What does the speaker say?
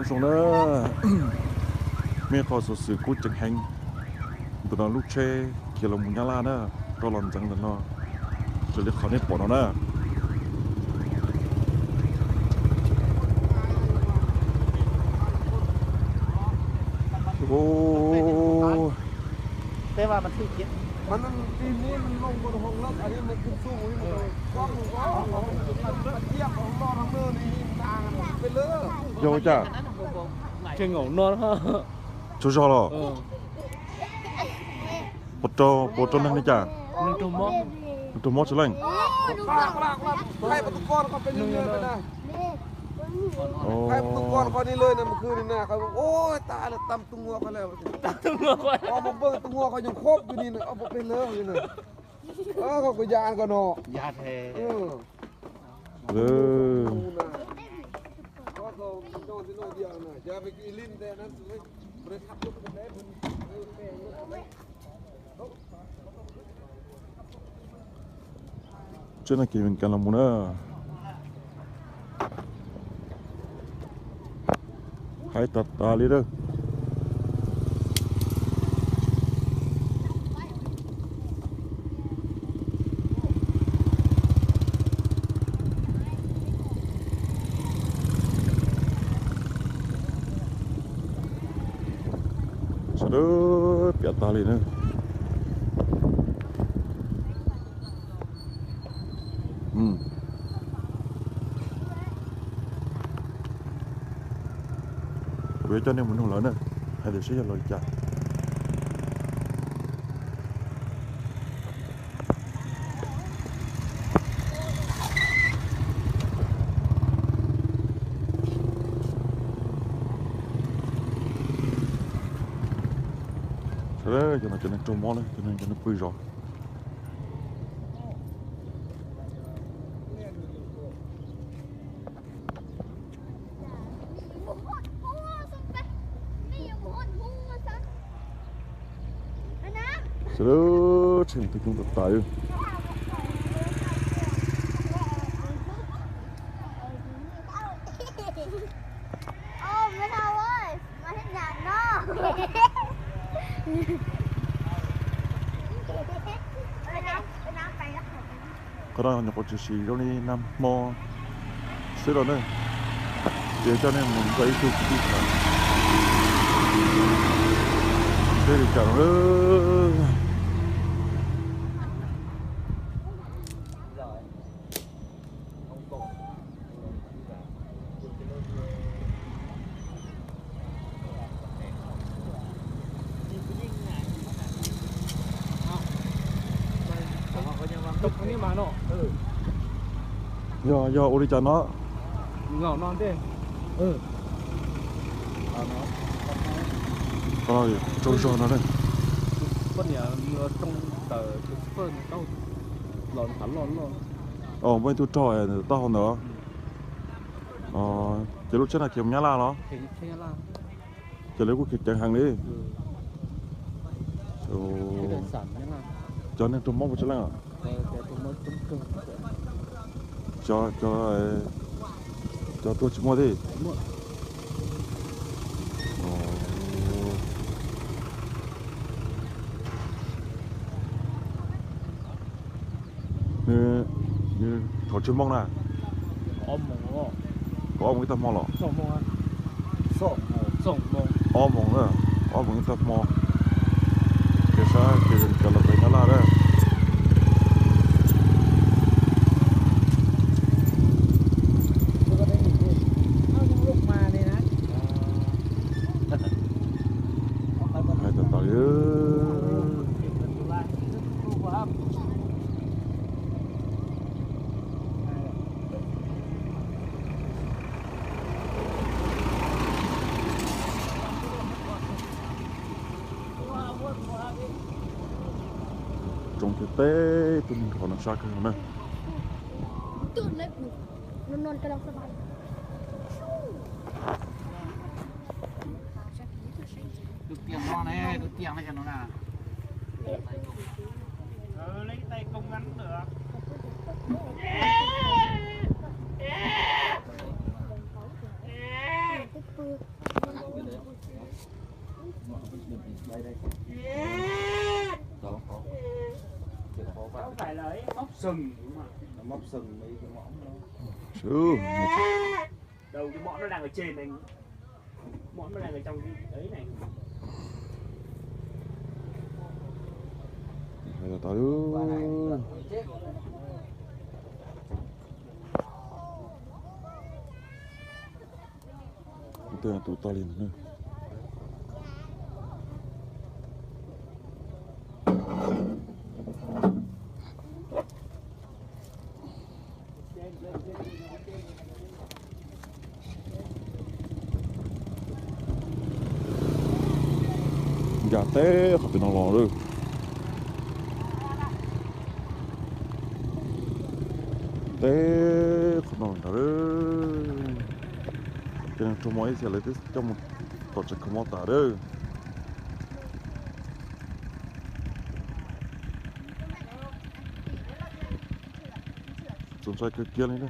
Zoo na, mej qhov xov xwm kub ceev heev. Ntawm no lub tsheb khiav los mus Nyab Laj na, rov los ntxeev ntawm no, raws li qhov nej pom no na. Yog ua cas? Tsaug zog los? Puas rau neeg li cas? Neeg raug mob tsis leej? Tsheb no kev Amelikas los mus na. Haib tas tas li lawm. Sawv daws piam tag li na. Kuv yuav coj nej mus nug lawv na, hais tias seb yog lawv li cas. Sawv daws, cov no cov neeg raug mob na, cov neeg pw zov. Sawv daws, tsheb mus twb coob tas tas. Qhov no nyuam qhuav tshwm sim zoo li nag hmo xwb los na. Ces coj nej mus nrog ib tug kwv tij tham seb li cas no. Yog, yog ua li cas no? Tsaug zog no ne. Muaj ib tug raug taub hau ntawd. Ces lub tsheb no khiav mus Nyab Laj los? Ces lawv kuj khiav ceev heev li. Cov neeg raug mob puas tsawg leej? Cov, cov tuag tsis muaj thiab. Nws thaum tsawg moos na? Kaum ob moos ib tag hmo los? Ob moos na, ob moos ib tag hmo. Kev sab kev los pem Nyab Laj na. Hais tau tas li. Tsoo kiag teb tug neeg rau qhov no sab kawg no na. Tus tiag no ne, tus tiag no no na. Leej tay công ngắn nữa. Sub. Đầu cái mõm nó đang ở trên này. Mõm nó đang ở trong cái ấy này. Hais tau. Tus tag li ntawd na. Ncav teb qhov pem no los lawm. Teb qhov no ntag lawm. Ces neeg raug mob ib txhia lawv twb coj mus tom tsev kho mob tas lawm. Txaus ntshai kawg kiag li na.